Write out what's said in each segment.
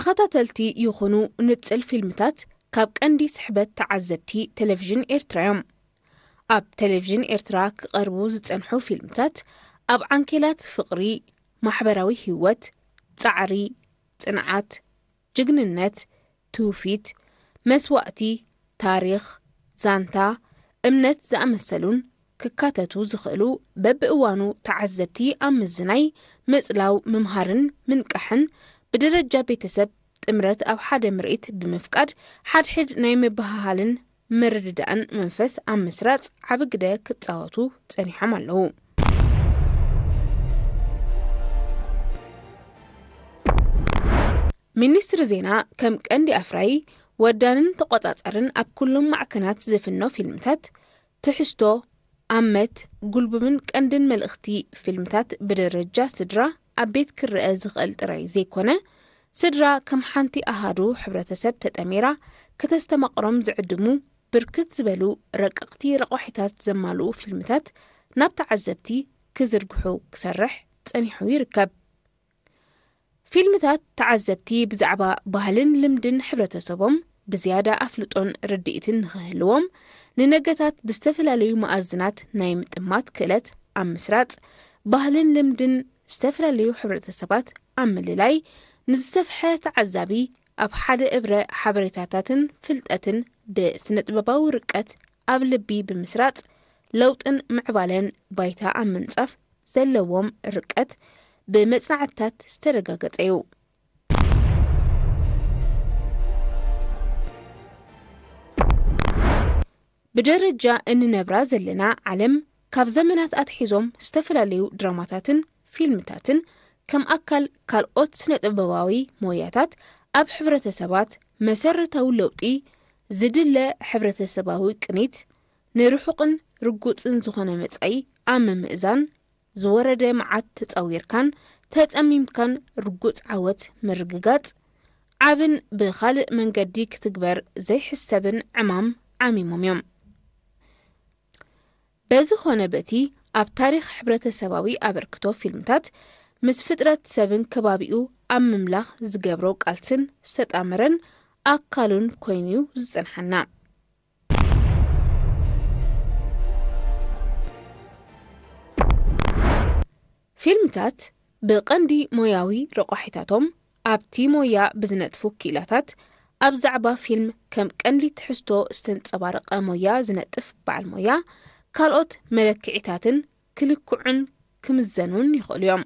ተኸታተልቲ ይኹኑ ንጽል ፊልምታት ካብ ቀንዲ ስሕበት ተዓዘብቲ ቴሌቪዥን ኤርትራ እዮም። ኣብ ቴሌቪዥን ኤርትራ ክቐርቡ ዝጸንሑ ፊልምታት ኣብ ዓንኬላት ፍቕሪ፣ ማሕበራዊ ህይወት፣ ጻዕሪ፣ ጽንዓት፣ ጅግንነት፣ ትውፊት፣ መስዋእቲ፣ ታሪኽ፣ ዛንታ፣ እምነት ዝኣመሰሉን ክካተቱ ዝኽእሉ፣ በብእዋኑ ተዓዘብቲ ኣብ ምዝናይ፣ ምጽላው፣ ምምሃርን ምንቃሕን፣ ብደረጃ ቤተሰብ ጥምረት ኣብ ሓደ ምርኢት ብምፍቃድ፣ ሓድሕድ ናይ ምብህሃልን ምርድዳእን መንፈስ ኣብ ምስራጽ ዓቢ ግደ ክጻወቱ ጸኒሖም ኣለዉ። ሚኒስትሪ ዜና ከም ቀንዲ ኣፍራዪ፣ ወዳንን ተቖጻጻርን ኣብ ኩሎም ማዕከናት ዝፍኖ ፊልምታት፣ ትሕዝቶ፣ ኣመት፣ ጉልቡብን ቀንድን መልእኽቲ ፊልምታት ብደረጃ ስድራ ኣብ ቤት ክረአ ዝኽእል ጥራይ ዘይኮነ፣ ስድራ ከም ሓንቲ ኣሃዱ ሕብረተሰብ ተጠሚራ ከተስተማቕሮም ዝዕድሙ ብርክት ዝበሉ ረቀቕቲ ረቋሒታት ዘማልኡ ፊልምታት ናብ ተዓዘብቲ ክዝርግሑ ክሰርሕ ጸኒሑ ይርከብ። ፊልምታት ተዓዘብቲ ብዛዕባ ባህልን ልምድን ሕብረተሰቦም ብዝያዳ ኣፍልጦን ርድኢትን ንኽህልዎም፣ ንነገታት ብዝተፈላለዩ መኣዝናት ናይ ምጥማት ክእለት ኣብ ምስራጽ፣ ባህልን ልምድን ዝተፈላለዩ ሕብረተሰባት ኣብ ምልላይ፣ ንዝሰፍሐ ተዓዛቢ ኣብ ሓደ እብረ ሓበሬታታትን ፍልጠትን ብስነ-ጥበባዊ ርቀት ኣብ ልቢ ብምስራጽ፣ ለውጥን ምዕባለን ባይታ ኣብ ምንጻፍ ዘለዎም ርቀት ብመጽናዕትታት ዝተረጋገጸ እዩ። ብደረጃ እንነብራ ዘለና ዓለም፣ ካብ ዘመናት ኣትሒዞም ዝተፈላለዩ ድራማታትን ፊልምታትን ከም ኣካል ካልኦት ስነ-ጥበባዊ ሞያታት ኣብ ሕብረተሰባት መሰረታዊ ለውጢ ዝድለ ሕብረተሰባዊ ቅኒት ንርሑቕን ርጉጽን ዝኾነ መጻኢ ኣብ ምምእዛን ዝወረደ መዓት ተጻዊርካን ተጸሚምካን ርጉጽ ዓወት ምርግጋጽ ዓብን ብኻልእ መንገዲ ክትግበር ዘይሕሰብን ዕማም ዓሚሞም እዮም። በዚ ኾነ በቲ ኣብ ታሪኽ ሕብረተሰባዊ ኣበርክቶ ፊልምታት ምስ ፍጥረት ሰብን ከባቢኡ ኣብ ምምላኽ ዝገብሮ ቃልስን ዝተጣመረን ኣካሉን ኮይኑ እዩ ዝጸንሓና። ፊልምታት ብቐንዲ ሞያዊ ረቋሒታቶም ኣብቲ ሞያ ብዝነጥፉ ክኢላታት ኣብ ዛዕባ ፊልም ከም ቀንዲ ትሕዝቶ ዝተንጸባረቐ ሞያ ዝነጥፍ በዓል ሞያ ካልኦት መለክዒታትን ክልክዑን ክምዘኑን ይኽእሉ እዮም።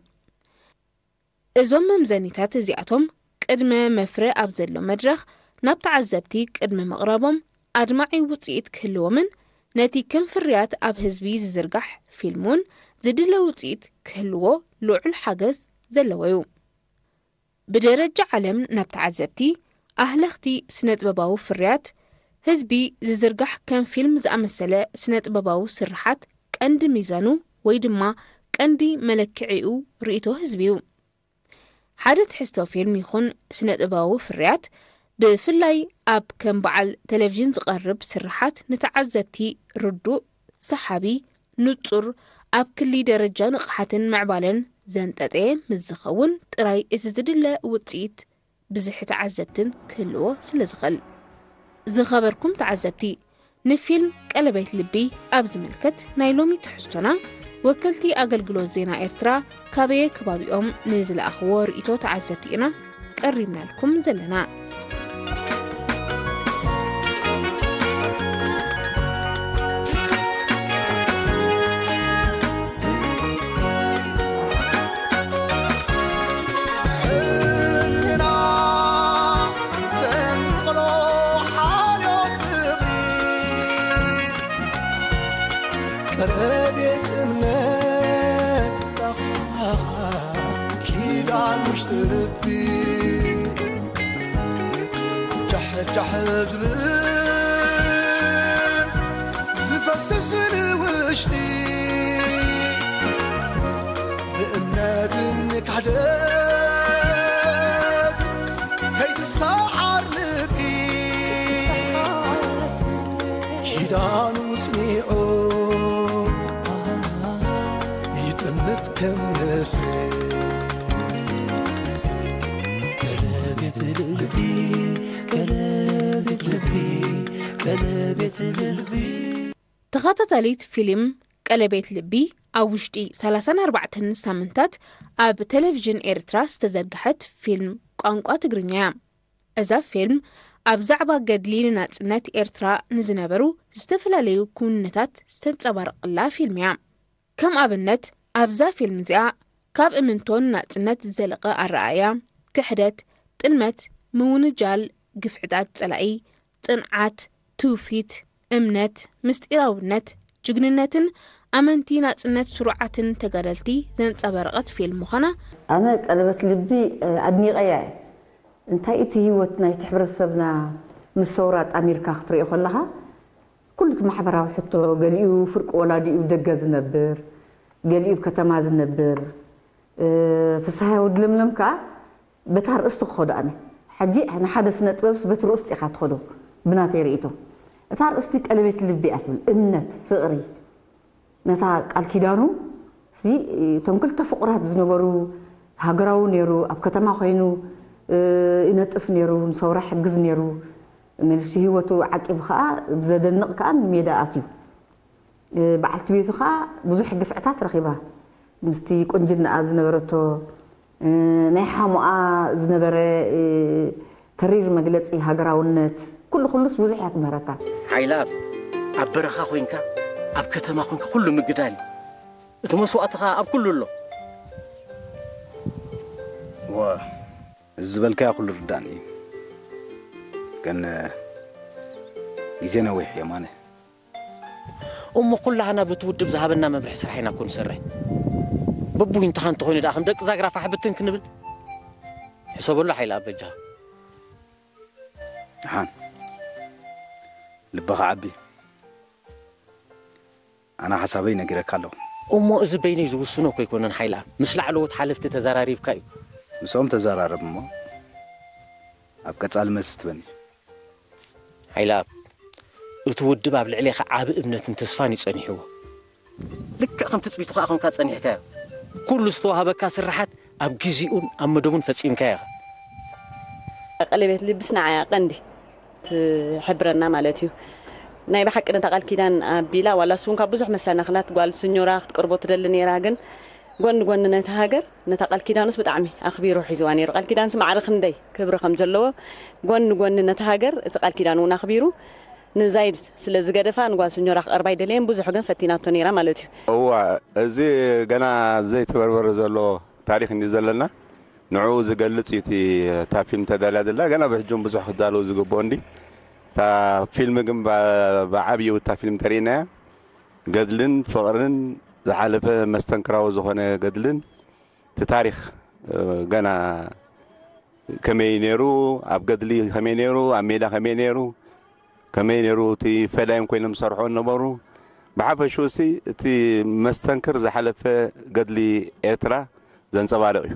እዞም መምዘኒታት እዚኣቶም ቅድመ መፍረ ኣብ ዘሎ መድረኽ ናብ ተዓዘብቲ ቅድሚ ምቕራቦም ኣድማዒ ውጽኢት ክህልዎምን ነቲ ከም ፍርያት ኣብ ህዝቢ ዝዝርጋሕ ፊልም እውን ዝድለ ውጽኢት ክህልዎ ልዑል ሓገዝ ዘለዎ እዩ። ብደረጃ ዓለም ናብ ተዓዘብቲ ኣህለኽቲ ስነ-ጥበባዊ ፍርያት ህዝቢ ዝዝርጋሕ ከም ፊልም ዝኣመሰለ ስነ-ጥበባዊ ስርሓት ቀንዲ ሚዛኑ ወይ ድማ ቀንዲ መለክዒኡ ርእይቶ ህዝቢ እዩ። ሓደ ትሕዝቶ ፊልም ይኹን ስነ-ጥበባዊ ፍርያት፣ ብፍላይ ኣብ ከም በዓል ቴሌቪዥን ዝቐርብ ስርሓት ንተዓዘብቲ ርዱእ፣ ሰሓቢ፣ ንጹር፣ ኣብ ክሊ ደረጃ ንቕሓትን ምዕባለን ዘንጠጠየ ምስ ዝኸውን ጥራይ እቲ ዝድለ ውጽኢት ብዝሒ ተዓዘብትን ክህልዎ ስለ ዝኽእል። ዝኸበርኩም ተዓዘብቲ፣ ንፊልም ቀለቤት ልቢ ኣብ ዝምልከት ናይ ሎሚ ትሕዝቶና፣ ወከልቲ ኣገልግሎት ዜና ኤርትራ ካበየ ከባቢኦም ንዝለኣኽዎ ርእይቶ ተዓዘብቲ ኢና ቀሪብናልኩም ዘለና። ሕልና ዘንቅሎ ሓልዮት ፍቕሪ፣ ቀረቤት እምነት ኪዳን ውሽጢ ልቢ፣ ጃሕጃሕ ዝብል ዝፈስስ ንውሽጢ፣ ብእምነትን ክሕደት ከይትሰዓር ልቢ፣ ኪዳኑ ጽኒዑ ይጥምት ከም ንስሪ። ልቢ ቀለቤት ልቢ ቀለቤት ልቢ ተኸታታሊት ፊልም ቀለቤት ልቢ ኣብ ውሽጢ ሰላሳን ኣርባዕተን ሳምንታት ኣብ ቴሌቪዥን ኤርትራ ዝተዘርግሐት ፊልም ቋንቋ ትግርኛ እያ። እዛ ፊልም ኣብ ዛዕባ ገድሊ ንናጽነት ኤርትራ ንዝነበሩ ዝተፈላለዩ ክውንነታት ዝተንጸባረቐላ ፊልም እያ። ከም ኣብነት ኣብዛ ፊልም እዚኣ ካብ እምንቶን ናጽነት ዝዘለቐ ኣረኣእያ፣ ክሕደት፣ ጥልመት፣ ምውንጃል፣ ግፍዕታት ጸላኢ፣ ጽንዓት፣ ትውፊት፣ እምነት፣ ምስጢራውነት፣ ጅግንነትን ኣመንቲ ናጽነት ስሩዓትን ተጋደልቲ ዘንጸባረቐት ፊልም ምዃና ኣነ ቀለበት ልቢ ኣድኒቐያ እየ። እንታይ እቲ ህይወት ናይቲ ሕብረተሰብና ምስ ሰውራ ጣሚርካ ክትሪኦ ከለኻ ኩሉ እቲ ማሕበራዊ ሕቶ ገሊኡ ፍርቂ ወላዲኡ ደገ ዝነብር ገሊኡ ከተማ ዝነብር ፍስሃ ወዲ ለምለም ከዓ በታ ርእስቲ ክኸዶ ኣነ ሕጂ ንሓደ ስነ ጥበብስ በቲ ርእስቲ ኢኻ ትኸዶ ብናተይ ርእቶ እታ ርእስቲ ቀለቤት ልቢ እያ ትብል እምነት ፍቕሪ ነታ ቃል ኪዳኑ እዚ እቶም ክልተ ፍቑራት ዝነበሩ ሃገራዊ ነይሩ ኣብ ከተማ ኮይኑ ይነጥፍ ነይሩ ንሰውራ ሕግዝ ነይሩ መልሲ ህይወቱ ዓቂቡ ከዓ ብዘደንቕ ከዓ ንሜዳ ኣትዩ በዓልቲ ቤቱ ከዓ ብዙሕ ግፍዕታት ረኺባ ምስቲ ቁንጅናኣ ዝነበረቶ ናይ ሓሙኣ ዝነበረ ተሪር መግለፂ ሃገራውነት ኩሉ ኩሉስ ብዙሕ እያ ትምህረካ ሓይልኣብ ኣብ በረኻ ኮይንካ ኣብ ከተማ ኮይንካ ኩሉ ምግዳል እዩ እቲ መስዋእትኻ ኣብ ኩሉ ኣሎ ዋ እዚ ዝበልካዮ ኩሉ ርዳእኒ እዩ ግን ግዜ ነዊሕ የማነ እሞ ኩላህና በቲ ውድብ ዝሃበና መምርሒ ስራሕ ኢና እኮ ንሰርሕ። በቡይ እንተኻ እንተኾይኑ ደኣ ከም ደቂ ዛግራ ፋሕ ብትን ክንብል ሕሰበሉ ሓይሊ ኣብ በጃኻ። ደሓን ልብኻ ዓቢ። ኣነ ሓሳበይ ነጊረካ ኣለኹ። እሞ እዚ በይነይ ዝውስኖ እኮ ኣይኮነን ሓይልኣ። ምስ ላዕለዎት ሓለፍቲ ተዘራሪብካ እዩ። ምስኦም ተዘራረብ እሞ ኣብ ቀጻሊ መልሲ ትበኒ። ሓይልኣብ፣ እቲ ውድብ ኣብ ልዕሌኻ ዓቢ እምነትን ተስፋን እዩ ጸኒሕዎ። ልክዕ ከም ትጽቢቱ ከኣ ኾንካ ጸኒሕካዮ። ኩሉ ዝተዋህበካ ስርሓት ኣብ ግዜኡን ኣብ መደቡን ፈጺምካዮ ኢኻ። ቀለቤት ልብስ ንዓያ ቀንዲ ትሕብረና ማለት እዩ። ናይ ብሓቂ ነታ ቃል ኪዳን ኣቢላ ዋላ እሱ እውን ካብ ብዙሕ መሰናኽላት ጓል ስኞራ ክትቅርቦ ትደሊ ነይራ ግን ጎኒ ጎኒ ነቲ ሃገር ነታ ቃል ኪዳኑስ ብጣዕሚ ኣኽቢሩ ሒዝዋ ነይሩ። ቃል ኪዳንስ ማዕረ ክንደይ ክብሪ ከም ዘለዎ ጎኒ ጎኒ ነቲ ሃገር እቲ ቃል ኪዳን እውን ኣኽቢሩ ንዛይድ ስለ ዝገደፋ ንጓል ስኞራ ክቐርባ ኣይደለየን ብዙሕ ግን ፈቲናቶ ነይራ ማለት እዩ። እዋ እዚ ገና ዘይተበርበረ ዘሎ ታሪኽ እንዲ ዘለና ንዕኡ ዝገልጽ እዩ እቲ እታ ፊልም ተዳልያ ዘላ ገና ብሕጂ እውን ብዙሕ ክዳለዉ ዝግብኦ እንዲ እታ ፊልም ግን ብዓብዩ እታ ፊልም ተርእየናያ ገድልን ፍቕርን ዝሓለፈ መስተንክራዊ ዝኾነ ገድልን እቲ ታሪኽ ገና ከመይ ነይሩ ኣብ ገድሊ ከመይ ነይሩ ኣብ ሜዳ ከመይ ነይሩ ከመይ ነይሩ እቲ ፈዳይን ኮይኖም ዝሰርሑ ነበሩ ብሓፈሽኡ ሲ እቲ መስተንክር ዝሓለፈ ገድሊ ኤርትራ ዘንፀባርቕ እዩ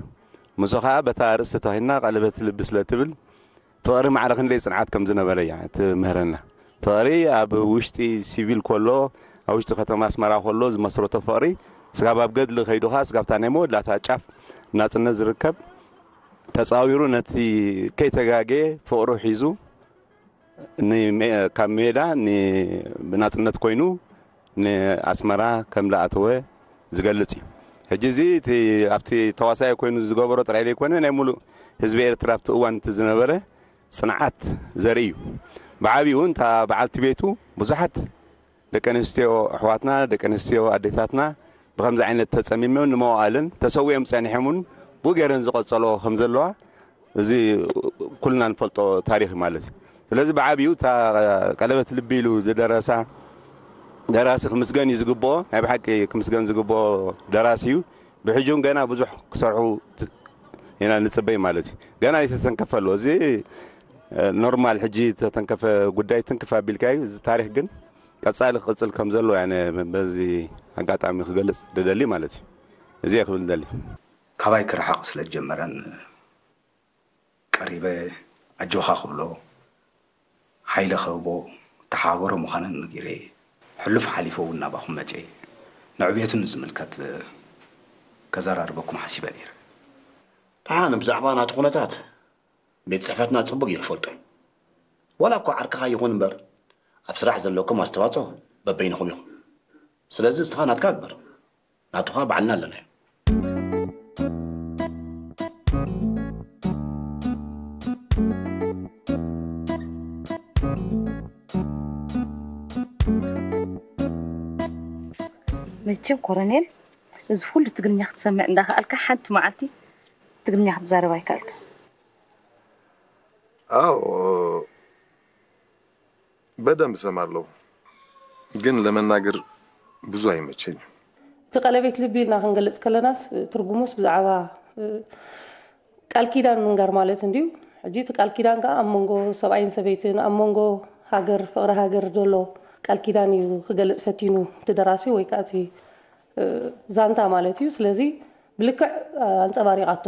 ምስኡ ከዓ በታ ርእሲ ተኺና ቀለበት ልቢ ስለ ትብል ፍቕሪ ማዕረ ክንደይ ጽንዓት ከም ዝነበረ እያ ትምህረና። ፍቕሪ ኣብ ውሽጢ ሲቪል ከሎ፣ ኣብ ውሽጢ ከተማ ኣስመራ ከሎ ዝመስረቶ ፍቕሪ፣ ስጋብ ኣብ ገድሊ ከይዱ ኸኣ ስጋብ እታ ናይ መወዳእታ ጫፍ ናጽነት ዝርከብ ተጻዊሩ ነቲ ከይተጋገየ ፍቕሩ ሒዙ ካብ ሜዳ ብናጽነት ኮይኑ ንኣስመራ ከም ዝኣተወ ዝገልጽ እዩ። ሕጂ እዚ እቲ ኣብቲ ተዋሳኢ ኮይኑ ዝገበሮ ጥራይ ዘይኮነ ናይ ሙሉእ ህዝቢ ኤርትራ ኣብቲ እዋን እቲ ዝነበረ ጽንዓት ዘርኢ እዩ። ብዓቢኡ እታ በዓልቲ ቤቱ ብዙሓት ደቂ ኣንስትዮ ኣሕዋትና፣ ደቂ ኣንስትዮ ኣዴታትና ብኸምዚ ዓይነት ተጸሚመን ንመዋእለን ተሰዊኦም ጸኒሖም እውን ብኡ ገይረን ዝቐጸልኦ ከም ዘለዋ እዚ ኩልና ንፈልጦ ታሪኽ ማለት እዩ ስለዚ ብዓብዩ እታ ቀለበት ልቢ ኢሉ ዝደረሳ ደራሲ ክምስገን እዩ ዝግብኦ ናይ ብሓቂ ክምስገን ዝግብኦ ደራሲ እዩ ብሕጂ እውን ገና ብዙሕ ክሰርሑ ኢና ንፅበይ ማለት እዩ ገና ይተተንከፈ ኣሎ እዚ ኖርማል ሕጂ ዝተተንከፈ ጉዳይ ትንክፍ ኣቢልካ እዩ እዚ ታሪክ ግን ቀፃሊ ክቅፅል ከም ዘሎ በዚ ኣጋጣሚ ክገልፅ ደደሊ ማለት እዩ እዚ ክብል ደሊ ካባይ ክርሕቕ ስለ ዝጀመረን ቀሪበ ኣጆኻ ክብሎ፣ ሓይሊ ክህቦ፣ ተሓባበሮ ምዃነን ነጊረዮ። ሕሉፍ ሓሊፉ እውን ናባኹም መጺኤ። ንዕብየቱ ንዝምልከት ከዘራርበኩም ሓሲበ ነይረ። ደሓን ብዛዕባ ናቱ ኩነታት ቤት ጽሕፈትና ጽቡቕ እዩ ዝፈልጦ። ዋላ እኳ ዓርክኻ ይኹን እምበር፣ ኣብ ስራሕ ዘለኩም ኣስተዋጽኦ በበይንኹም ኢኹም። ስለዚ ንስኻ ናትካ ግበር፣ ናቱ ኸኣ ባዕልና ኣለናዮ። መቸም ኮረኔል፣ እዚ ኩሉ ትግርኛ ክትሰምዕ እንዳኸኣልካ ሓንቲ መዓልቲ ትግርኛ ክትዛረብ ኣይከኣልካ። አዎ፣ በደንብ እሰማለሁ፣ ግን ለመናገር ብዙ አይመቸኝም። እቲ ቀለቤት ልቢ ኢልና ክንገልጽ ከለናስ ትርጉሙስ ብዛዕባ ቃል ኪዳን ምንጋር ማለት እንድዩ። ሕጂ እቲ ቃል ኪዳን ከዓ ኣብ መንጎ ሰብኣይን ሰበይትን፣ ኣብ መንጎ ሃገር፣ ፍቕሪ ሃገር ዘሎ ቃል ኪዳን እዩ ክገልጽ ፈቲኑ እቲ ደራሲ ወይ ከዓ እቲ ዛንታ ማለት እዩ። ስለዚ ብልክዕ ኣንጸባሪቓቶ።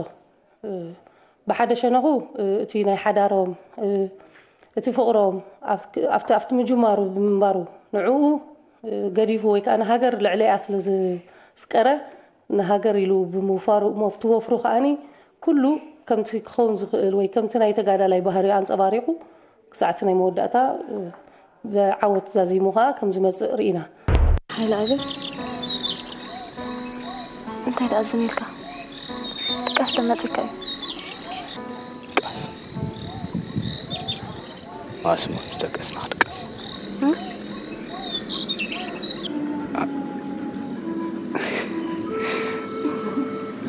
ብሓደ ሸነኹ እቲ ናይ ሓዳሮም፣ እቲ ፍቕሮም ኣብቲ ኣብቲ ምጅማሩ ብምንባሩ ንዕኡ ገዲፉ ወይ ከዓ ንሃገር ልዕለያ ስለ ዝፍቀረ ንሃገር ኢሉ ብምውፋሩ እቲ ወፍሩ ከዓኒ ኩሉ ከምቲ ክኸውን ዝኽእል ወይ ከምቲ ናይ ተጋዳላይ ባህሪ ኣንጸባሪቑ ክሳዕ እቲ ናይ መወዳእታ ብዓወት ዛዚሙ ከኣ ከም ዝመጽእ ርኢና። ሓይለ ኣበይ እንታይ ደኣ ዝን ኢልካ ድቃስ ዶ መጺካ እዩ ድቃስ ማስሞ ምስ ደቀስና ክድቀስ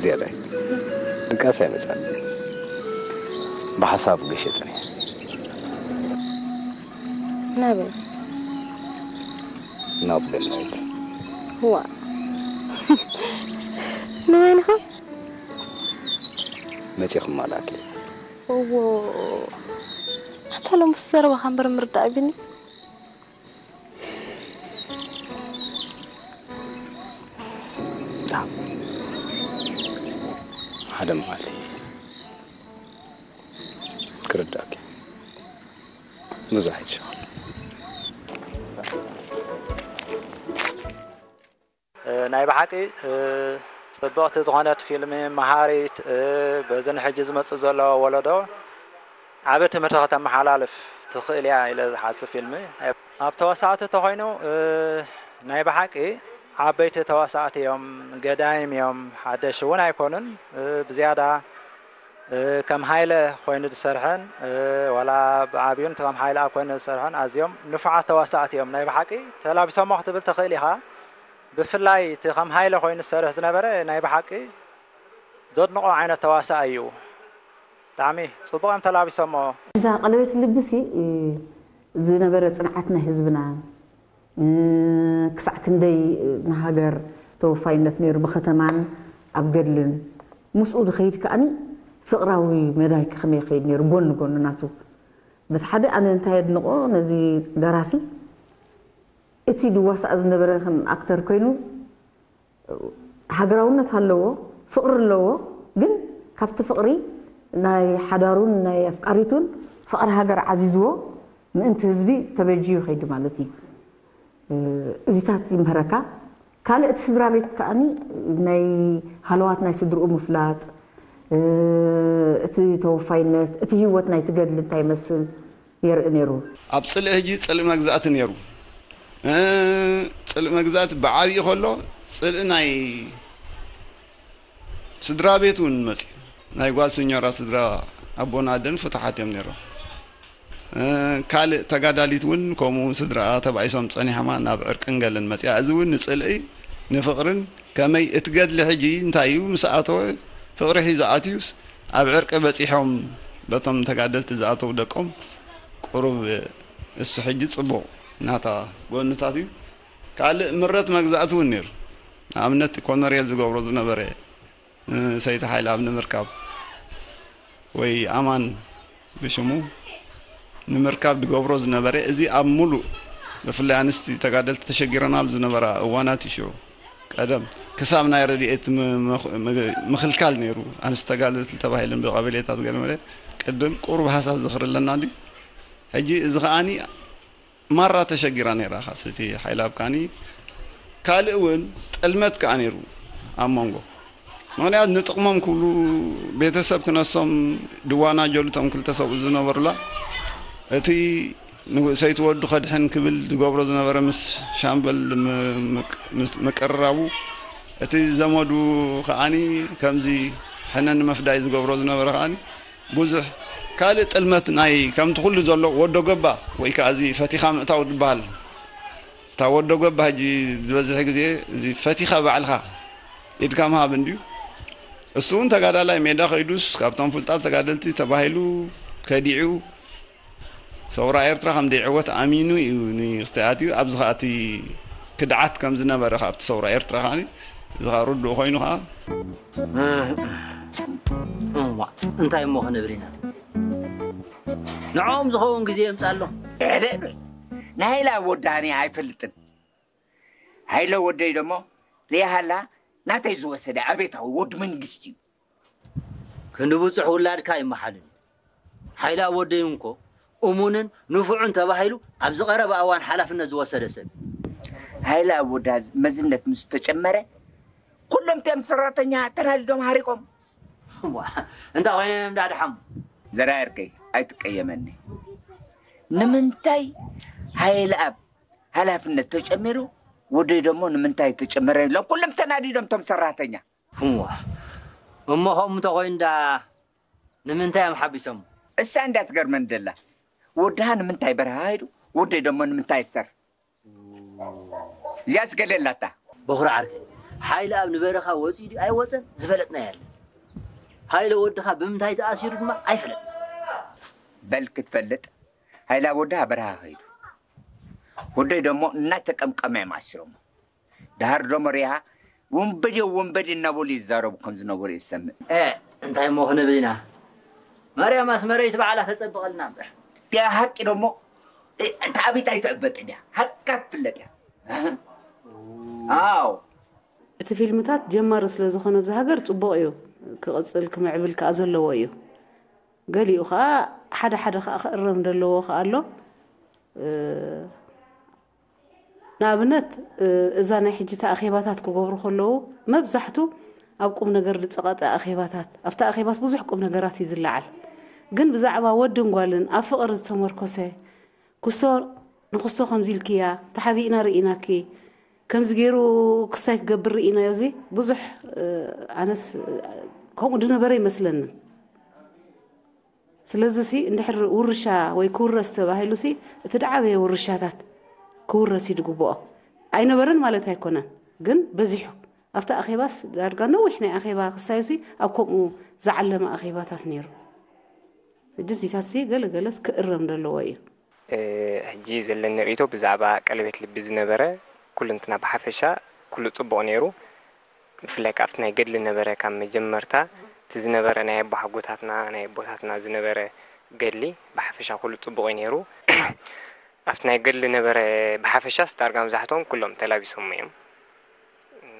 ዝያዳይ ድቃስ ኣይመጻን ብሓሳብ ገሸ ጸኒሐ ናበይ ናብ ደናይት ዋ ንበይንኻ መጺኹም ማላኪ እዎ ኣታ ሎምስ ዘረባኻ እምበር ምርዳእ ቢኒ ሓደ መዓልቲ ክርዳእኪ ብዙሕ ኣይትሸኸል ናይ ብሓቂ ጽብቕቲ ዝኾነት ፊልሚ መሃሪት በዚ ንሕጂ ዝመጽእ ዘሎ ወለዶ ዓቢ ትምህርቲ ከተመሓላልፍ ትኽእል እያ ኢለ ዝሓስብ ፊልሚ ኣብ ተዋሳእቲ ተኾይኑ ናይ ብሓቂ ዓበይቲ ተዋሳእቲ እዮም ገዳይም እዮም ሓደሽ እውን ኣይኮኑን ብዝያዳ ከም ሃይለ ኮይኑ ዝሰርሐን ዋላ ብዓብዩን ከም ሃይለ ኣብ ኮይኑ ዝሰርሐን ኣዝዮም ንፉዓት ተዋሳእቲ እዮም ናይ ብሓቂ ተላቢሶሞ ክትብል ትኽእል ኢኻ ብፍላይ እቲ ከም ሃይለ ኮይኑ ዝሰርሕ ዝነበረ ናይ ብሓቂ ዘድንቆ ዓይነት ተዋሳኣይ እዩ ብጣዕሚ ጽቡቅ እዮም ተላቢሶሞ እዛ ቀለቤት ልብሲ ዝነበረ ጽንዓት ናይ ህዝብና ክሳዕ ክንደይ ንሃገር ተወፋይነት ነይሩ ብከተማን ኣብ ገድልን ምስኡ ዝኸይድ ከዓኒ ፍቕራዊ መዳይ ከመይ ይኸይድ ነይሩ ጎኒ ጎኒ ናቱ በቲ ሓደ ኣነ እንታይ የድንቆ ነዚ ደራሲ እቲ ድዋሳእ ዝነበረ ከም ኣክተር ኮይኑ ሃገራውነት ኣለዎ ፍቕሪ ኣለዎ ግን ካብቲ ፍቕሪ ናይ ሓዳሩን ናይ ኣፍቃሪቱን ፍቕሪ ሃገር ዓዚዝዎ ምእንቲ ህዝቢ ተበጅዩ ይኸይድ ማለት እዩ እዚታት ይምህረካ ካልእ እቲ ስድራ ቤት ከዓኒ ናይ ሃለዋት ናይ ስድርኡ ምፍላጥ እቲ ተወፋይነት እቲ ህይወት ናይ ትገድሊ እንታይ ይመስል የርኢ ነይሩ ኣብ ፅልኢ ሕጂ ፅልኢ መግዛእቲ ነይሩ ፅልኢ መግዛእቲ ብዓብዪ ከሎ ፅልኢ ናይ ስድራ ቤት እውን መፅዩ ናይ ጓል ስኞራ ስድራ ኣቦን ኣደን ፍቱሓት እዮም ነይሮም ካልእ ተጋዳሊት እውን ከምኡ ስድራኣ ተባኢሶም ፀኒሖማ ናብ ዕርቅን ገለን መፅያ እዚ እውን ንፅልኢ ንፍቕርን ከመይ እቲ ገድሊ ሕጂ እንታይ እዩ ምስ ኣተወ ፍቕሪ ሒዙ ኣትዩስ ኣብ ዕርቂ በፂሖም በቶም ተጋደልቲ ዝኣተው ደቆም ቁሩብ እሱ ሕጂ ፅቡቕ ናታ ጎንታት እዩ ካልእ ምረት መግዛእቲ እውን ነይሩ ንኣብነት ኮነሬል ዝገብሮ ዝነበረ ሰይቲ ሓይልኣብ ንምርካብ ወይ ኣማን ብሽሙ ንምርካብ ዝገብሮ ዝነበረ እዚ ኣብ ሙሉእ ብፍላይ ኣንስቲ ተጋደልቲ ተሸጊረናሉ ዝነበራ እዋናት እዩ ሽዑ ቀደም ክሳብ ናይ ረድኤት ምኽልካል ነይሩ ኣንስቲ ተጋደልቲ ተባሂለን ብቀበሌታት ገለመለ ቅድም ቁሩብ ሃሳስ ዝኽሪ ኣለና እንዲ ሕጂ እዚ ከዓኒ ማራ ተሸጊራ ነይራ ካስ እቲ ሓይላብ ካኒ ካልእ እውን ጥልመት ከዓ ነይሩ ኣብ መንጎ ምኽንያት ንጥቕሞም ክብሉ ቤተሰብ ክነሶም ድዋናጀሉ እቶም ክልተ ሰብኡት ዝነበሩላ፣ እቲ ንሰይቲ ወዱ ከድሕን ክብል ዝገብሮ ዝነበረ ምስ ሻምበል ም- ምቅ- ምስ ምቅርራቡ፣ እቲ ዘመዱ ከዓኒ ከምዚ ሕነ ንምፍዳይ ዝገብሮ ዝነበረ ከዓኒ ብዙሕ ካልእ ጥልመት ናይ ከምቲ ኩሉ ዘሎ ወዶ ገባ ወይ ከዓ እዚ ፈቲኻ ምእታው ዝበሃል። እታ ወዶ ገባ ሕጂ ዝበዝሕ ግዜ እዚ ፈቲኻ ባዕልኻ ኢድካ ምሃብ እንድዩ። እሱ እውን ተጋዳላይ ሜዳ ከይዱስ ካብቶም ፍሉጣት ተጋደልቲ ተባሂሉ ከዲዑ ሰውራ ኤርትራ ከም ዘይዕወት ኣሚኑ እዩ ንክስተኣትዩ። ኣብዚ ከዓ እቲ ክድዓት ከም ዝነበረ ካብቲ ሰውራ ኤርትራ ከዓ እዚ ከዓ ርዱእ ኮይኑ ከዓ እዋ እንታይ እሞ ክንብል ኢና? ንዕኦም ዝኸውን ግዜ የምፃሎም። እረ፣ ናይ ሃይለ ወዳኒ ኣይፈልጥን። ሃይለ ወደይ ደሞ ሪሃላ ናተይ ዝወሰደ ኣቤታዊ ወዲ መንግስቲ እዩ። ክንዲ ብፁሕ ውላድካ ይመሓልን። ሓይላ ወደይ እንኮ እሙንን ንፉዕን ተባሂሉ ኣብዚ ቀረባ እዋን ሓላፍነት ዝወሰደ ሰብ። ሃይለ ኣብ ወዳ መዝነት ምስ ተጨመረ ኩሎም ቶም ሰራተኛ ተናዲዶም ሃሪቆም። እዋ፣ እንታይ ኮይነ እንዳድሓሙ? ዘራየርከይ ኣይትቀየመኒ። ንምንታይ ሃይለ ኣብ ሓላፍነት ተጨሚሩ ወደይ ደሞ ንምንታይ ተጨመረ ኢሎም ኩሎም ተናዲዶም ቶም ሰራተኛ። እሞ እሞ ከምኡ እንተኮይኑ ዳ ንምንታይ እዮም ሓቢሶም? እሳ እንዳ ትገርመን ደላ። ወድሃ ንምንታይ በረሃ ሄዱ? ወደይ ደሞ ንምንታይ ሰር? እዚኣስ ገለ ኣላታ። በኹሪ ዓርከይ፣ ሓይለ ኣብ ንበረኻ ወፂኡ ድዩ ኣይወፀን ዝፈለጥና የለን። ሃይለ ወድኻ ብምንታይ ተኣሲሩ ድማ ኣይፈለጥና። በል ክትፈልጥ፣ ሃይለ ኣብ ወድሃ በረሃ ከይዱ። ወደይ ደሞ እናተቀምቀመ እዮም ኣሲሮሞ። ደሃር ደሞ ሪሃ ወንበዴ ወንበዴ እናበሉ ይዛረቡ ከም ዝነበሩ እየ ዝሰምዕ። ኤ እንታይ እሞ ክንብል ኢና? ማርያም ኣስመረይቲ ባዕላ ተጸብቐልና እምበር። እቲኣ ሓቂ ደሞ እታ ኣቢት ኣይትዕበጥን እያ። ሓቃ ትፍለጥ እያ። ኣዎ። እቲ ፊልምታት ጀማሪ ስለ ዝኾነ ኣብዚ ሃገር ጽቡቕ እዩ። ክቕጽል ክምዕብል ከኣ ዘለዎ እዩ። ገሊኡ ከኣ ሓደ ሓደ ከኣ ክእረም ዘለዎ ከኣ ኣሎ። ንኣብነት እዛ ናይ ሕጂ እታ ኣኼባታት ክገብሩ ከለዉ መብዛሕቱ ኣብ ቁም ነገር ዝጸቐጠ ኣኼባታት ኣብታ ኣኼባስ ብዙሕ ቁም ነገራት እዩ ዝለዓል ግን ብዛዕባ ወድን ጓልን ኣብ ፍቕሪ ዝተመርኮሰ ክስቶ ንክስቶ ከምዚ ኢልክያ ተሓቢእና ርኢናኪ ከምዚ ገይሩ ክስታይ ክገብር ርኢናዮ እዚ ብዙሕ ኣነስ ከምኡ ዝነበረ ይመስለንን ስለዚ ሲ እንድሕር ውርሻ ወይ ክውረስ ተባሂሉ ሲ እቲ ድዓበየ ውርሻታት ክውረስ እዩ ዝግብኦ። ኣይነበረን ማለት ኣይኮነን ግን በዚሑ ኣብቲ ኣኼባስ ዳርጋ ነዊሕ ናይ ኣኼባ ክስታዩ ሲ ኣብ ከምኡ ዝዓለመ ኣኼባታት ነይሩ። ሕጂ እዚታት ሲ ገለ ገለስ ክእረም ዘለዎ እዩ። ሕጂ ዘለኒ ርእይቶ ብዛዕባ ቀለቤት ልቢ ዝነበረ ኩልንትና ብሓፈሻ ኩሉ ጽቡቕ ነይሩ። ብፍላይ ከኣ ኣብቲ ናይ ገድሊ ነበረ ካብ መጀመርታ እቲ ዝነበረ ናይ ኣቦሓጎታትና ናይ ኣቦታትና ዝነበረ ገድሊ ብሓፈሻ ኩሉ ጽቡቕ እዩ ነይሩ። ኣብቲ ናይ ገድሊ ነበረ ብሓፈሻስ ዳርጋ መብዛሕትኦም ኩሎም ተላቢሶሞ እዮም።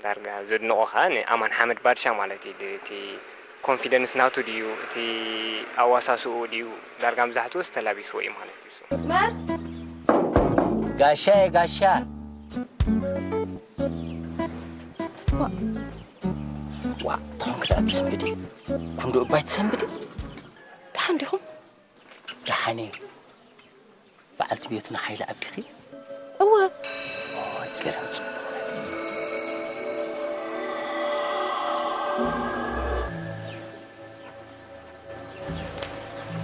ዳርጋ ዘድንቖ ከኣ ንኣማን ሓመድ ባድሻ ማለት እዩ እቲ ኮንፊደንስ ናቱ ድዩ እቲ ኣዋሳስኡ ድዩ ዳርጋ መብዛሕትኡስ ተላቢስዎ እዩ ማለት እዩ። ጋሻ ጋሻ ዋ ተኾን ክዳ ትሰንብዲ ኩንዶ እባይ ትሰንብዲ ደሓን ዲኹም ደሓን እዩ በዓልቲ ቤቱ ንሓይሊ ኣብዲኺ እወ ገረም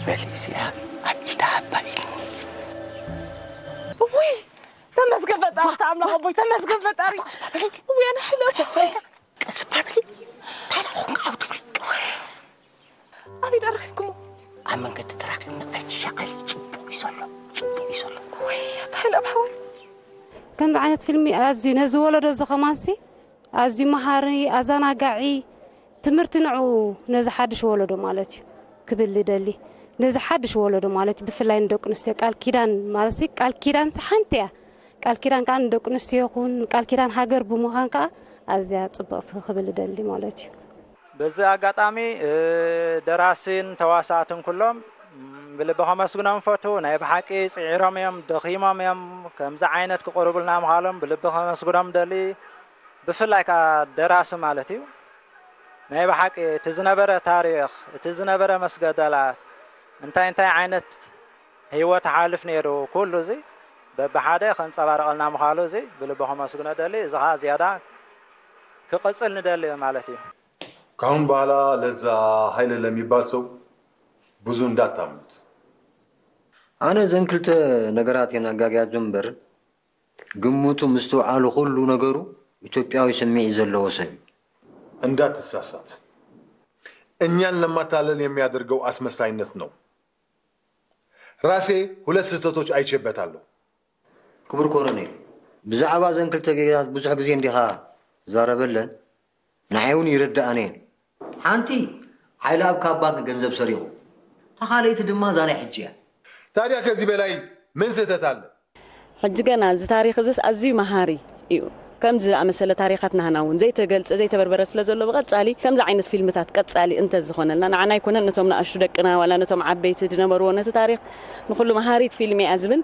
በሊ እዚኣ ኣብ ኢዳ ሃባ ኢልኒ እውይ ተመስገን ፈጣሪ ኣምላኽ ኣቦይ ተመስገን ፈጣሪ እውይ ኣነ ሕለፍ ቀስ በሊ እንታይ ደኾንካ ኣብ ትብሊ ኣበይ ደረኺብኩሞ ኣብ መንገዲ ተራኺብና ኣይትሻቐሊ ፅቡቕ እዩ ዘሎ ፅቡቕ እዩ ዘሎ ወይ ኣታ ሕለፍ ሓወይ ከምዚ ዓይነት ፊልሚ ኣዝዩ ነዚ ወለዶ እዚ ከማንሲ ኣዝዩ መሃሪ፣ ኣዘናጋዒ፣ ትምህርቲ ንዕኡ ነዚ ሓድሽ ወለዶ ማለት እዩ ክብል ይደሊ። ነዚ ሓድሽ ወለዶ ማለት እዩ ብፍላይ ንደቂ ኣንስትዮ ቃል ኪዳን ማለት እዩ ቃል ኪዳንሲ ሓንቲ እያ። ቃል ኪዳን ከዓ ንደቂ ኣንስትዮ ይኹን ቃል ኪዳን ሃገር ብምዃን ከዓ ኣዝያ ፅብቕቲ ክብል ይደሊ ማለት እዩ። በዚ ኣጋጣሚ ደራሲን ተዋሳእትን ኩሎም ብልቢ ከመስግኖም ፈቱ። ናይ ብሓቂ ፅዒሮም እዮም፣ ደኺሞም እዮም። ከምዚ ዓይነት ክቕርቡልና ምዃሎም ብልቢ ከመስግኖም ደሊ። ብፍላይ ከዓ ደራሲ ማለት እዩ። ናይ ብሓቂ እቲ ዝነበረ ታሪኽ፣ እቲ ዝነበረ መስገደላት፣ እንታይ እንታይ ዓይነት ህይወት ሓልፍ ነይሩ፣ ኩሉ እዚ በብሓደ ከንጸባርቐልና ምዃኑ እዚ ብልቢ ከመስግኖ ደሊ። እዚ ኸዓ ዝያዳ ክቕጽል ንደሊ ማለት እዩ። ካሁን በኋላ ለዛ ኃይለ ለሚባል ሰው ብዙ እንዳታምኑት። ኣነ እዘን ክልተ ነገራት እየን ኣጋግያጆ እምበር፣ ግምቱ ምስትውዓሉ ኩሉ ነገሩ ኢትዮጵያዊ ስምዒት ዘለዎ ሰብ እዩ። እንዳትሳሳት። እኛን ለማታለል የሚያደርገው አስመሳይነት ነው። ራሴ ሁለት ስህተቶች አይቼበታለሁ። ክቡር ኮሎኔል፣ ብዛዕባ እዘን ክልተ ጌጋታት ብዙሕ ግዜ እንዲኻ ትዛረበለን፣ ንዓይ እውን ይርድኣኒ እየን። ሓንቲ፣ ሓይለኣብ ካብ ባንክ ገንዘብ ሰሪቑ፣ እታ ካልኣይቲ ድማ እዛ ናይ ሕጂ እያ። ታዲያ ከዚህ በላይ ምን ስህተት አለ? ሕጂ ገና እዚ ታሪኽ እዚስ ኣዝዩ መሃሪ እዩ። ከምዚ ዝኣመሰለ ታሪኻት ናህና እውን ዘይተገልጸ ዘይተበርበረ ስለ ዘሎ ብቐጻሊ ከምዚ ዓይነት ፊልምታት ቀጻሊ እንተዝኾነልና ንዓና ኣይኮነን ነቶም ንኣሽቱ ደቅና ዋላ ነቶም ዓበይቲ ዝነበርዎ ነቲ ታሪኽ ንኹሉ መሃሪት ፊልም እያ ዝብል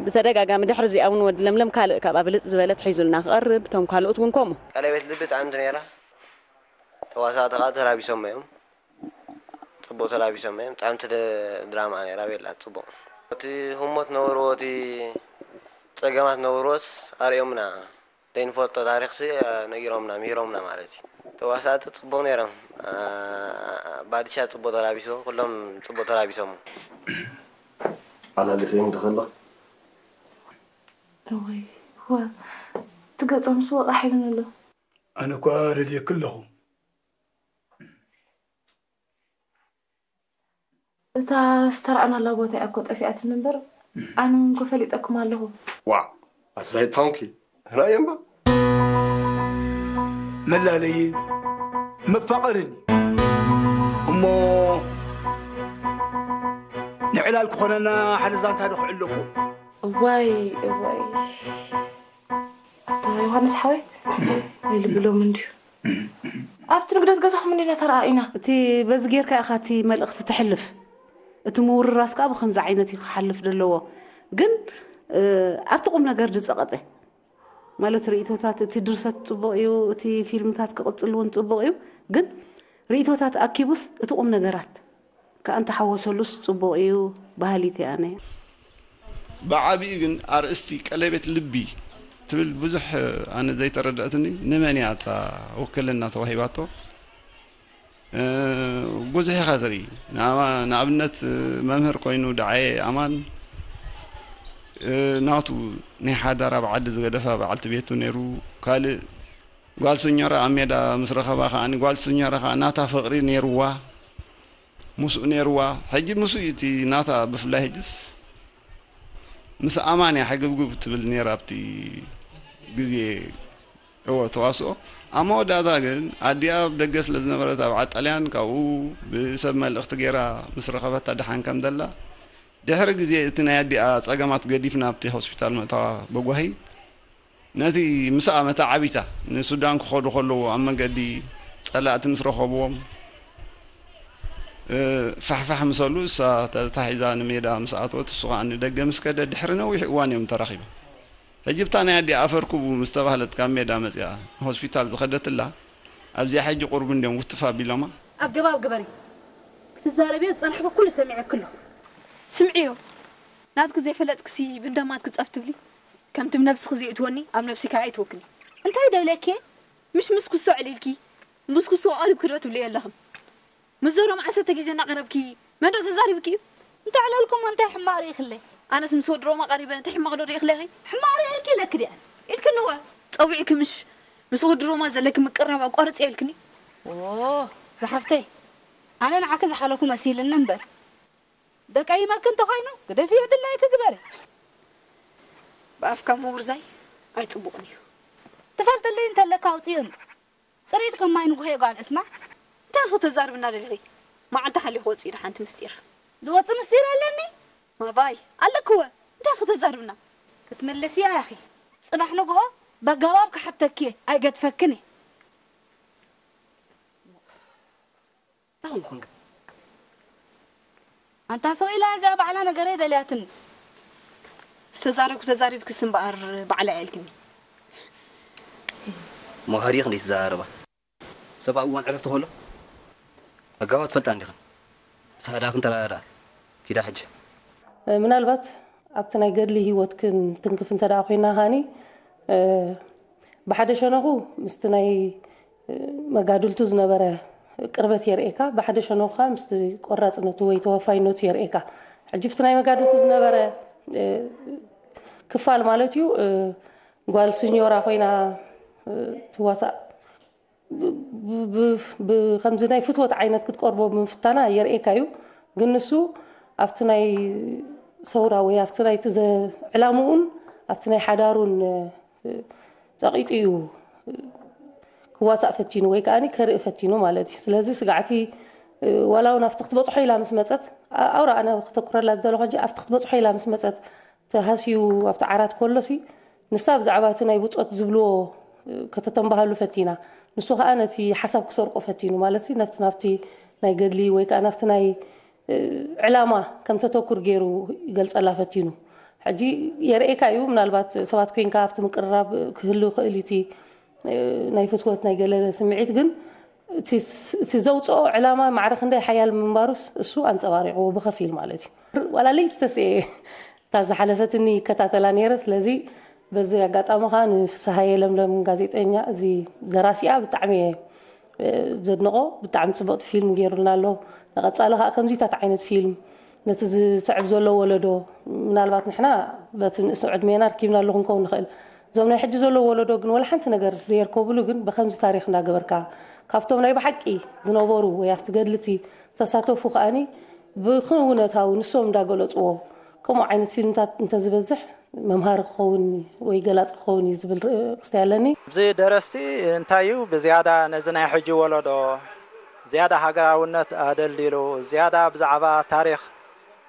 ብተደጋጋሚ ድሕሪ እዚኣ እውን ወዲ ለምለም ካልእ ካብኣ ብልጽ ዝበለት ሒዙልና ክቐርብ እቶም ካልኦት እውን ከምኡ። ቀለቤት ልቢ ጥዕምቲ ነይራ። ተዋሳእቲ ከዓ ተላቢሶም እዮም። ፅቡቅ ተላቢሶም እዮም። ጥዕምቲ ድ- ድራማ ነይራ ቤላ ፅቡቅ። እቲ ህሞት ነበርዎ እቲ ፀገማት ነበርዎስ ኣርእዮምና። ዘይንፈልጦ ታሪክሲ ነጊሮምና ምሂሮምና ማለት እዩ። ተዋሳእቲ ፅቡቅ ነይሮም። ባድሻ ፅቡቅ ተላቢስዎ። ኩሎም ፅቡቅ ተላቢሶም። ኣላሊኽዮም ዶ ከለኽ? እወይ እወ እቲ ገፆምሲ ወቓሕ ይብን ኣሎ። ኣነ እኳ ረድየኪ ኣለኹ። እታ ዝተራኣናላ ቦታ እያ እኮ ጠፊኣትኒ እምበር ኣነ እውን እኮ ፈሊጠኩም ኣለኹ። ዋእ ኣዛይ ታንኪ ራእየ እምባ መላለይን መፋቐርን እዩ እሞ ንዕላል ክኾነና ሓደ ዛንታ ዶ ክዕለኩ። እዋይ እዋይ ኣታ ዮሃንስ ሓወይ ኣይልብሎም እንድዩ ኣብቲ ንግደት ገዛኹም እንዲና ተረኣኢና። እቲ በዚ ጌርካ ኢኻ እቲ መልእኽቲ ተሕልፍ። እቲ ምውርራስ ከኣ ብኸምዚ ዓይነት እዩ ክሓልፍ ዘለዎ። ግን ኣብቲ ቁም ነገር ድጸቐጠ ማለት ርእይቶታት እቲ ድርሰት ጽቡቕ እዩ፣ እቲ ፊልምታት ክቕጽል እውን ጽቡቕ እዩ። ግን ርእይቶታት ኣኪቡስ እቲ ቁም ነገራት ከኣ እንተሓወሰሉስ ጽቡቕ እዩ በሃሊት እየ ኣነ። ብዓቢኡ ግን ኣርእስቲ ቀለቤት ልቢ ትብል ብዙሕ ኣነ ዘይተረደእትኒ ንመን እያ እታ ውክልና ተዋሂባቶ ብዙሕ ኢኻ ትርኢ ንኣብነት መምህር ኮይኑ ደዓየ ኣማን ናቱ ናይ ሓዳር ኣብ ዓዲ ዝገደፋ በዓልቲ ቤቱ ነይሩ ካልእ ጓል ስኞራ ኣብ ሜዳ ምስ ረኸባ ከኣ ጓል ስኞራ ከኣ ናታ ፍቕሪ ነይርዋ ምስኡ ነይርዋ ሕጂ ምስኡ እዩ እቲ ናታ ብፍላይ ሕጅስ ምስ ኣማን እያ ሕግብግብ ትብል ነይራ ኣብቲ ግዜ እወ ተዋስኦ ኣብ መወዳእታ ግን ኣዲኣ ኣብ ደገ ስለ ዝነበረት ኣብ ዓጣልያን ካብኡ ብሰብ መልእኽቲ ገይራ ምስ ረኸበታ ደሓን ከም ዘላ ድሕሪ ግዜ እቲ ናይ ኣዲኣ ጸገማት ገዲፍና ኣብቲ ሆስፒታል ምእታዋ በጓሂ ነቲ ምስኣ መታዓቢታ ንሱዳን ክኸዱ ከለዉ ኣብ መንገዲ ጸላእቲ ምስ ረኸብዎም ፋሕፋሕ ምሰሉ እሳ ተታሒዛ ንሜዳ ምስ ኣተወት እሱ ከዓ ንደገ ምስ ከደ ድሕሪ ነዊሕ እዋን እዮም ተራኺቦም። ሕጂ ብታ ናይ ኣዲኣ ኣፈርኩቡ ምስ ተባህለት ካብ ሜዳ መጺኣ ንሆስፒታል ዝኸደትላ ኣብዚኣ ሕጂ ቁርቢ እንድዮም ውትፍ ኣቢሎማ። ኣገባብ ግበሪ ክትዛረብዮ ዝጸናሕኩ ኩሉ ሰሚዐኪ ኣለኹ። ስምዕዮ ናትኪ ዘይፈለጥክሲ ብንደማትኪ ጸፍ ትብሊ። ከምቲ ብነብስኺ ዘይእትወኒ ኣብ ነብሲ ከኣ ኣይትወክኒ። እንታይ ደብለኪ? ምሽ ምስ ኩስቶ ዕሊልኪ ምስ ኩስቶ ቀሪብኪ ዶ ትብልዮ ኣለኽን? ምስ ዞሮም ዓሰርተ ግዜ እናቐረብኪ መን ዶ ተዛሪብኪ እዩ? እንተዕለልኩሞ እንታይ ሕማቕ ርኢኽለይ? ኣነስ ምስ ወዲ ሮማ ቀሪበ እንታይ ሕማቕ ዶ ርኢኽለኺ? ሕማቕ ርኢልኪ ኢለኪ ድየ ኢልክኒ እወ። ጸዊዕኪ ምሽ ምስ ወዲ ሮማ ዘለኪ ምቅርራብ ኣቋርጽዮ ኢልክኒ? ኦ ዝሓፍተይ ኣነ ንዓኪ ዝሓለኩ መሲልኒ እምበር ደቀይመኪ እንተኾይኑ ግደፍዮ ድላይኪ ግበሪ። ብኣፍካ ምውርዛይ ኣይጽቡቕን እዩ። ትፈልጥለይ እንተለካ ኣውጽዮኒ። ጽሬት ከም ማይ ንጉሆ ጓል ዕስማን። እንታይ ኢኺ ተዛርብና ደሊኺ? መዓልቲ ሓሊኹ ወጺኡ ዶ ሓንቲ ምስጢር? ዝወጽእ ምስጢር ኣለኒ? ማባይ ኣለክወ እንታይ ኢኺ ተዛርብና? ክትምልስዮ ኢኺ። ጽባሕ ንጉሆ በገባብ ክሓተኪ እየ ኣይገድፈክን እየ። እንታይ ኮንኩ? ኣንታ ስቕ ኢላ እዚኣ ባዕላ ነገረይ ደልያትኒ። ዝተዛረብኩ ተዛሪብክስ እምበኣር ባዕላ እያ ኢልክኒ። መሃሪኽ እንዴት ተዛረባ? ሰብ ኣብ እዋን ዕረፍቲ ከሎ ኣጋዋ ትፈልጣ እንዲኽን? ሳዕዳኽን ተረዳድኣ። ኪዳ ሕጂ። ምናልባት ኣብቲ ናይ ገድሊ ህይወት ክንትንክፍ እንተ ደኣ ኮይና ኻኒ፣ ብሓደ ሸነኹ ምስቲ ናይ መጋድልቱ ዝነበረ ቅርበት የርእየካ፣ ብሓደ ሸነኹ ኸኣ ምስቲ ቆራጽነቱ ወይ ተወፋይነቱ የርእየካ። ሕጂ ኣብቲ ናይ መጋድልቱ ዝነበረ ክፋል ማለት እዩ፣ ጓል ስኞራ ኮይና ትዋሳእ ብከምዚ ናይ ፍትወት ዓይነት ክትቀርቦ ብምፍታና የርእየካ እዩ። ግን ንሱ ኣብቲ ናይ ሰውራ ወይ ኣብቲ ናይቲ ዕላምኡን ኣብቲ ናይ ሓዳሩን ፀቒጡ እዩ ክዋሳእ ፈቲኑ ወይ ከዓ ከርኢ ፈቲኑ ማለት እዩ። ስለዚ ስጋዕቲ ዋላ እውን ኣብቲ ክትበፅሖ ኢላ ምስ መፀት፣ ኣውራ ኣነ ክተኩረላ ዝደለኹ ሕጂ ኣብቲ ክትበፅሖ ኢላ ምስ መፀት ተሃስዩ ኣብቲ ዓራት ከሎሲ ንሳ ብዛዕባ እቲ ናይ ብጾት ዝብልዎ ከተተንባሃሉ ፈቲና። ንሱ ኸኣ ነቲ ሓሳብ ክሰርቆ ፈቲኑ ማለት ሲ ነብቲ ናብቲ ናይ ገድሊ ወይ ከኣ ናብቲ ናይ ዕላማ ከም ተተኩር ገይሩ ይገልጸላ ፈቲኑ። ሕጂ የርእየካ እዩ ምናልባት ሰባት ኮይንካ ኣብቲ ምቅርራብ ክህሉ ይኽእል እዩ እቲ ናይ ፍትወት ናይ ገለ ስምዒት ግን እቲ ዘውፅኦ ዕላማ ማዕረ ክንደይ ሓያል ምንባሩስ እሱ ኣንፀባሪቕዎ ብኸፊል ማለት እዩ። ዋላ ለይቲ ተስኤ እታ ዝሓለፈትኒ ይከታተላ ነይረ። ስለዚ በዚ ኣጋጣሚ ከዓ ንፍስሃየ ለምለም ጋዜጠኛ እዚ ደራሲኣ ብጣዕሚ እየ ዘድንቆ። ብጣዕሚ ፅብቕቲ ፊልም ገይሩልና ኣሎ። ንቐፃሊ ከዓ ከምዚታት ዓይነት ፊልም ነቲ ዝስዕብ ዘሎ ወለዶ ምናልባት ንሕና በቲ ንእስ ዕድሜና ርኪብናሉ ክንከውን ንኽእል። እዞም ናይ ሕጂ ዘለዉ ወለዶ ግን ወላ ሓንቲ ነገር ዘየርከብሉ ግን ብከምዚ ታሪክ እንዳገበርካ ካብቶም ናይ ብሓቂ ዝነበሩ ወይ ኣብቲ ገድልቲ ዝተሳተፉ ከኣኒ ብክውነታዊ ንሶም እንዳገለፅዎ ከምኡ ዓይነት ፊልምታት እንተዝበዝሕ መምሃሪ ክኸውን ወይ ገላፂ ክኸውን እዩ ዝብል ርእስቲ ኣለኒ። እዚ ደረስቲ እንታይ እዩ ብዝያዳ ነዚ ናይ ሕጂ ወለዶ ዝያዳ ሃገራውነት ኣደልዲሉ ዝያዳ ብዛዕባ ታሪክ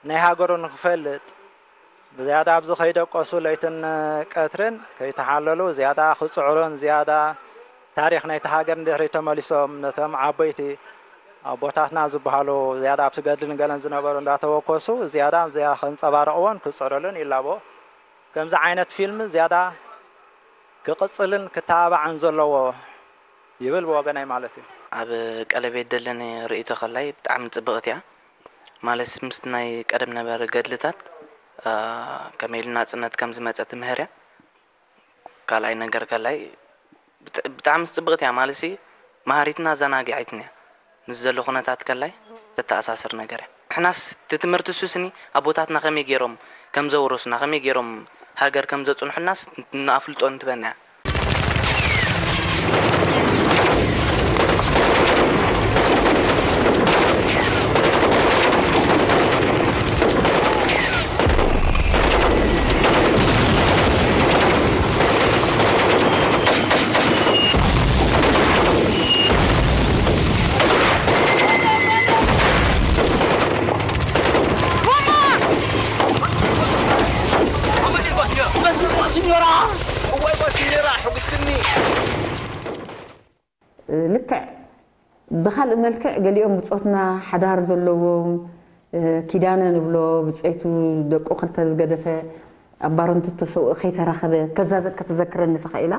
ናይ ሃገሩ ንክፈልጥ ብዝያዳ ኣብዚ ከይደቀሱ ለይትን ቀትርን ከይተሓለሉ ዝያዳ ክፅዕሩን ዝያዳ ታሪክ ናይቲ ሃገር ንድሕሪት ተመሊሶም ነቶም ዓበይቲ ኣቦታትና ዝበሃሉ ዝያዳ ኣብቲ ገድልን ገለን ዝነበሩ እንዳተወከሱ ዝያዳ ዝያ ከንፀባረቕዎን ክፅዕሩሉን ይላቦ። ከምዚ ዓይነት ፊልም ዝያዳ ክቕፅልን ክተባባዕን ዘለዎ ይብል ብወገናይ ማለት እዩ። ኣብ ቀለቤት ደለኒ ርእይቶ ከላይ ብጣዕሚ ፅብቕቲ እያ። ማለት ምስ ናይ ቀደም ነበረ ገድልታት ከመይ ኢሉ ናፅነት ከም ዝመፀ ትምህር እያ። ካልኣይ ነገር ከላይ ብጣዕሚ ፅብቕቲ እያ ማለት ሲ መሃሪትና ኣዘናጊዒትን እያ። ምስ ዘሎ ኩነታት ከላይ ተተኣሳስር ነገር እያ። ንሕናስ እቲ ትምህርቲ ሱስኒ ኣቦታትና ከመይ ገይሮም ከም ዘውረሱና ከመይ ገይሮም ሃገር ከም ዘፅንሑልናስ ንኣፍልጦ እንትበና እያ። ልክዕ ብኻልእ መልክዕ ገሊኦም ብጾትና ሓዳር ዘለዎም ኪዳነ ንብሎ ብጸይቱ ደቁ ክልተ ዝገደፈ ኣብ ባረንቱ ተሰውእ ከይተራኸበ ከዛ ከተዘክረኒ ተኸኢላ።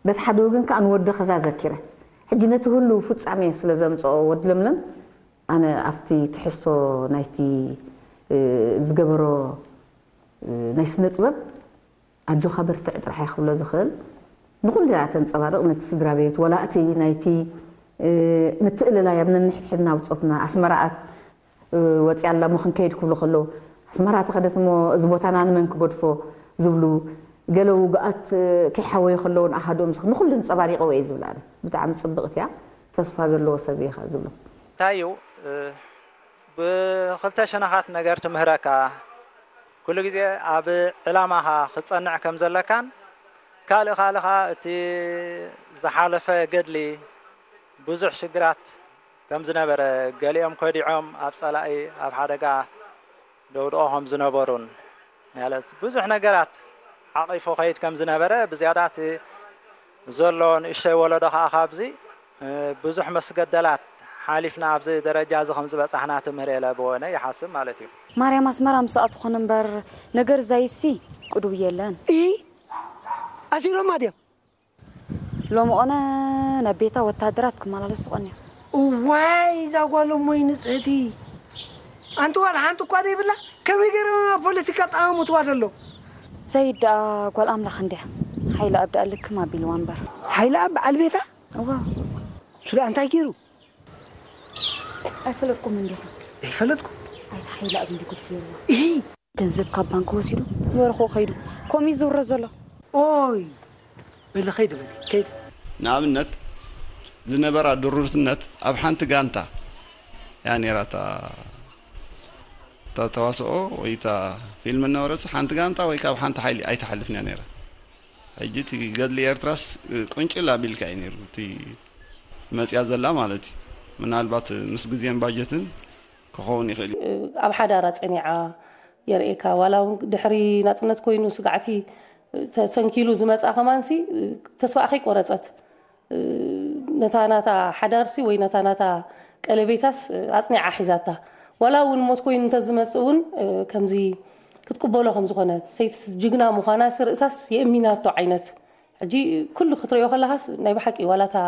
በቲ ሓደ ወገን ከኣ ንወዲ ከዛ ዘኪረ። ሕጂ ነቲ ህሉው ፍጻሜ ስለ ዘምጽኦ ወዲ ለምለም ኣነ ኣብቲ ትሕዝቶ ናይቲ ዝገበሮ ናይ ስነ ጥበብ ኣጆኻ በርትዕ ጥራሕ እየ ክብሎ ዝኽእል። ንኹሉ እያ ተንጸባርቕ ነቲ ስድራ ቤት ወላ እቲ ናይቲ ምትእልላይ ኣብ ነንሕድሕድና ብጾትና ኣስመራ ወጺኣ ኣላ እሞ ክንከይድ ክብሉ ከለዉ ኣስመራ ተኸደት እሞ እዚ ቦታና ንመን ክገድፎ ዝብሉ ገለ ውግኣት ከይሓወዩ ከለዉ ንኣሃዶም ንኹሉ ኣንጸባሪቕዎ እየ ዝብል ኣነ። ብጣዕሚ ጽብቕቲ እያ። ተስፋ ዘለዎ ሰብ ኢኻ ዝብሎ። እንታይ እዩ ብኽልተ ሸነኻት ነገር ትምህረካ። ኩሉ ግዜ ኣብ ዕላማኻ ክትጸንዕ ከም ዘለካን ካልእ ካልእ ኸኣ እቲ ዝሓለፈ ገድሊ ብዙሕ ሽግራት ከም ዝነበረ ገሊኦም ከዲዖም ኣብ ጸላኢ ኣብ ሓደጋ ደውድቖ ከም ዝነበሩን ማለት ብዙሕ ነገራት ሓቒፉ ኸይድ ከም ዝነበረ ብዝያዳ እቲ ዘሎ ንእሽተይ ወለዶ ኸኣ ካብዚ ብዙሕ መስገደላት ሓሊፍና ኣብዚ ደረጃ እዚ ከም ዝበጻሕና ትምህር የለ ብወነ ይሓስብ ማለት እዩ። ማርያም ኣስመራ ምስ ኣትኹን እምበር ነገር ዛይሲ ቅዱው የለን። ኢ ኣሲሮማ ድዮም? ሎምኦነ ናብ ቤታ ወታደራት ክመላለስ ዝቐንዮ። እዋይ እዛ ጓል እሞይ ንፅህቲ ኣንቲ ጓል ሓንቲ እኳ ዘይብላ ከመይ ገይረ ፖለቲካ ጠማሙትዋ ደሎ። ሰይድ ደኣ ጓል ኣምላኽ እንድያ። ሓይለ ኣብ ደኣ ልክም ኣቢልዋ እምበር። ሓይለ ኣብ በዓል ቤታ እዋ ሱዳ እንታይ ገይሩ? ኣይፈለጥኩም እንዲኹ። ዘይፈለጥኩ ኣይተ ሓይለ ኣብ እንዲ ጉድ ገይርዋ። እሂ ገንዘብ ካብ ባንክ ወሲዱ ወርኹ ከይዱ። ከምኡ እዩ ዝውረ ዘሎ። ኦይ በሊ ከይድ በሊ ከይድ። ንኣብነት ዝነበራ ድሩትነት ኣብ ሓንቲ ጋንታ እያ ነይራ። እታ እታ ተዋስኦ ወይ እታ ፊልም እናወረስ ሓንቲ ጋንታ ወይ ካብ ሓንቲ ሓይሊ ኣይትሓልፍን እያ ነይራ። ሕጂ እቲ ገድሊ ኤርትራስ ቁንጭል ኣቢልካ እዩ ነይሩ እቲ መፅያ ዘላ ማለት እዩ። ምናልባት ምስ ግዜን ባጀትን ክኸውን ይኽእል እዩ። ኣብ ሓዳራ ጸኒዓ የርእየካ። ዋላ እውን ድሕሪ ናጽነት ኮይኑ ስጋዕቲ ተሰንኪሉ ዝመጻ ከማንሲ ተስፋ ከይቆረጸት ነታ ናታ ሓዳርሲ ወይ ነታ ናታ ቀለቤታስ ኣጽኒዓ ሒዛታ። ዋላ እውን ሞት ኮይኑ እንተዝመጽእ እውን ከምዚ ክትቅበሎ ከም ዝኾነት ሰይቲ ጅግና ምዃናስ ርእሳስ የእሚናቶ ዓይነት ሕጂ ኩሉ ክትርእዮ ከለኻስ ናይ ብሓቂ ዋላ እታ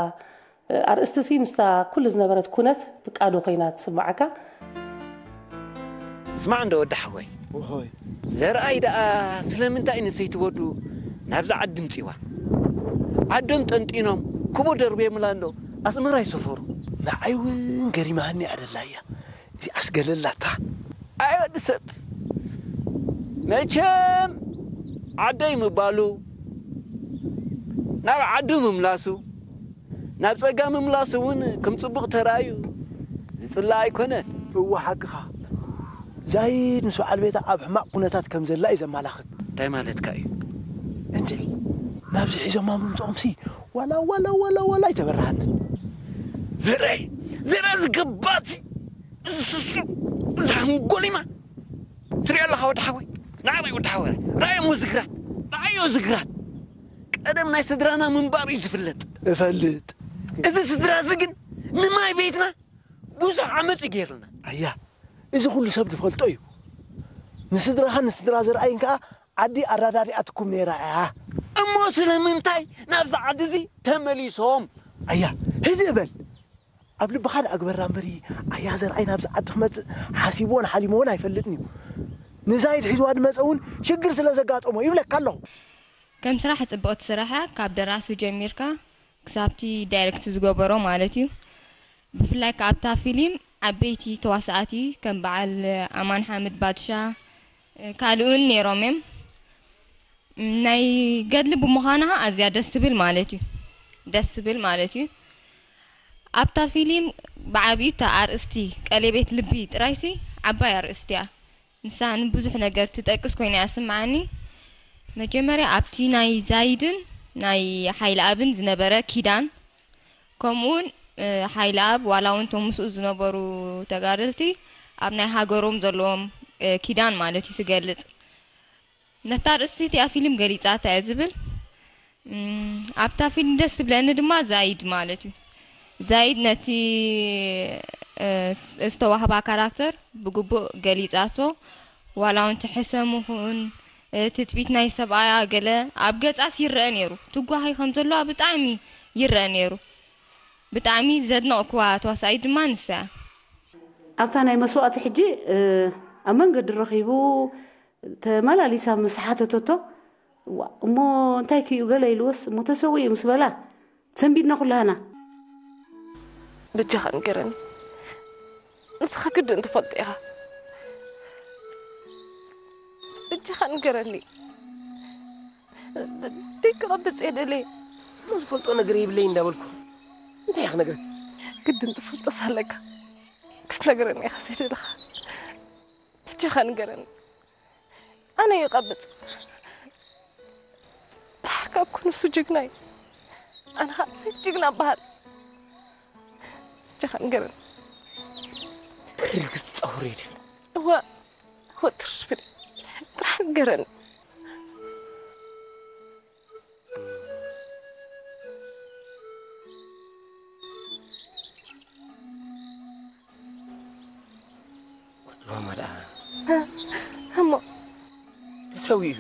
ኣርእስቲ ሲ ምስታ ኩሉ ዝነበረት ኩነት ፍቃዶ ኮይና ትስምዓካ። ስማዕ እንዶ ወዲ ሓወይ፣ ዘርኣይ ደኣ ስለምንታይ ንሰይቲ ወዱ ናብዛ ዓዲ ምጺዋ? ዓዶም ጠንጢኖም ክቦ ደርብዮምላ እንዶ ኣስመራ ይሰፈሩ። ንዓይ እውን ገሪማኒ ኣደላያ እዚኣስ ገለላታ። ኣይ ወዲ ሰብ መቸም ዓደይ ምባሉ ናብ ዓዱ ምምላሱ ናብ ጸጋ ምምላሱ እውን ከም ጽቡቕ ተራእዩ ዝጽላእ ኣይኮነን። እወ ሓቅኻ ዛይድ ምስ በዓል ቤታ ኣብ ሕማቕ ኩነታት ከም ዘላ እዩ ዘመላኽት። እንታይ ማለትካ እዩ? እንድዒ ናብዚ ሒዞማ ምምፅኦምሲ ዋላ ዋላ ዋላ ዋላ ኣይተበራሃንን። ዝረ ዝረ ዝገባቲ እዚ ስሱ እዚ ሓንጎሊማ ትሪኦ ኣለኻ ወዲ ሓወይ ንዓባይ ወዲ ሓወረ ራእዮም ዝግራት ራእዮ ዝግራት ቀደም ናይ ስድራና ምንባር እዩ ዝፍለጥ። እፈልጥ። እዚ ስድራ እዚ ግን ንማይ ቤትና ብዙሕ ዓመፅ እዩ ገይሩና። ኣያ እዚ ኩሉ ሰብ ዝፈልጦ እዩ። ንስድራኻን ንስድራ ዘርኣይን ከዓ ዓዲ ኣራዳዲኣትኩም ነይራ እያ። እሞ ስለምንታይ ናብዚ ዓዲ እዚ ተመሊሶም? ኣያ ህድእ በል። ኣብ ልብኻ ደኣ ግበራ እምበሪ ኣያ ዘርኣይ ናብዚ ዓዲ ክመፅእ ሓሲብዎን ሓሊምዎን ኣይፈልጥን እዩ። ንዛይድ ሒዝዋ ዝመፀ እውን ሽግር ስለ ዘጋጠሞ ይብለካ ኣለኹ። ከም ስራሕ ፅብቕቲ ስራሕ እያ ካብ ደራሲ ጀሚርካ ክሳብቲ ዳይሬክት ዝገበሮ ማለት እዩ። ብፍላይ ከኣ ኣብታ ፊሊም ዓበይቲ ተዋሳኣቲ ከም በዓል ኣማን ሓምድ ባድሻ ካልኡን ነይሮም እዮም። ናይ ገድሊ ብምዃና ኣዝያ ደስ ትብል ማለት እዩ። ደስ ትብል ማለት እዩ። ኣብታ ፊሊም ብዓብዩ እታ ኣርእስቲ ቀሌቤት ልቢ ጥራይሲ ዓባይ ኣርእስቲ እያ። ንሳ ንብዙሕ ነገር ትጠቅስ ኮይና እያ ስምዓኒ። መጀመርያ ኣብቲ ናይ ዛይድን ናይ ሓይለኣብን ዝነበረ ኪዳን ከምኡውን ሓይለኣብ ዋላ እውን እቶም ምስኡ ዝነበሩ ተጋደልቲ ኣብ ናይ ሃገሮም ዘለዎም ኪዳን ማለት እዩ ትገልጽ። ነታ ርእሲ እቲኣ ፊልም ገሊጻታ እያ ዝብል። ኣብታ ፊልም ደስ ዝብለኒ ድማ ዛይድ ማለት እዩ። ዛይድ ነቲ ዝተዋህባ ካራክተር ብግቡእ ገሊጻቶ። ዋላ እውን ትሕሰም ይኹን ትጽቢት ናይ ሰብኣያ ገለ ኣብ ገጻስ ይረአ ነይሩ። ትጓሂ ከም ዘለዋ ብጣዕሚ ይረአ ነይሩ። ብጣዕሚ ዘድነቕክዋ ተዋሳኢት ድማ ንሳ እያ። ኣብታ ናይ መስዋእቲ ሕጂ ኣብ መንገዲ ረኺቡ ተመላሊሳ ምስ ሓተተቶ እሞ እንታይ ክዩ ገለ ኢልወስ እሞ ተሰዊኡ ምስ በላ ሰንቢድና ኩላህና። በጃኻ ንገረኒ። ንስኻ ግድን ትፈልጦ ኢኻ። በጃኻ ንገረኒ። ደይክቐብጽ እየ ደልየ። እሞ ዝፈልጦ ነገር የብለይ እንዳበልኩ እንታይ እየ ክነግረኪ? ግድን ትፈልጦ ሳለካ ክትነግረኒ ኢኻ ዘይደለኻ። በጃኻ ንገረኒ። ኣነ ይቐብጽ። ድሓር ካብ ኩንሱ ጅግና እዩ። ኣነ ኸኣ ሰይቲ ጅግና እበሃል። በጃኻ ንገረኒ። ትርር ክስትጻወር እየ ድሕሪ። እዋ እወ ትርሽ ብለይ። ጥራሕ ንገረኒ። ሎማ ደኣ እሞ ተሰዊኡ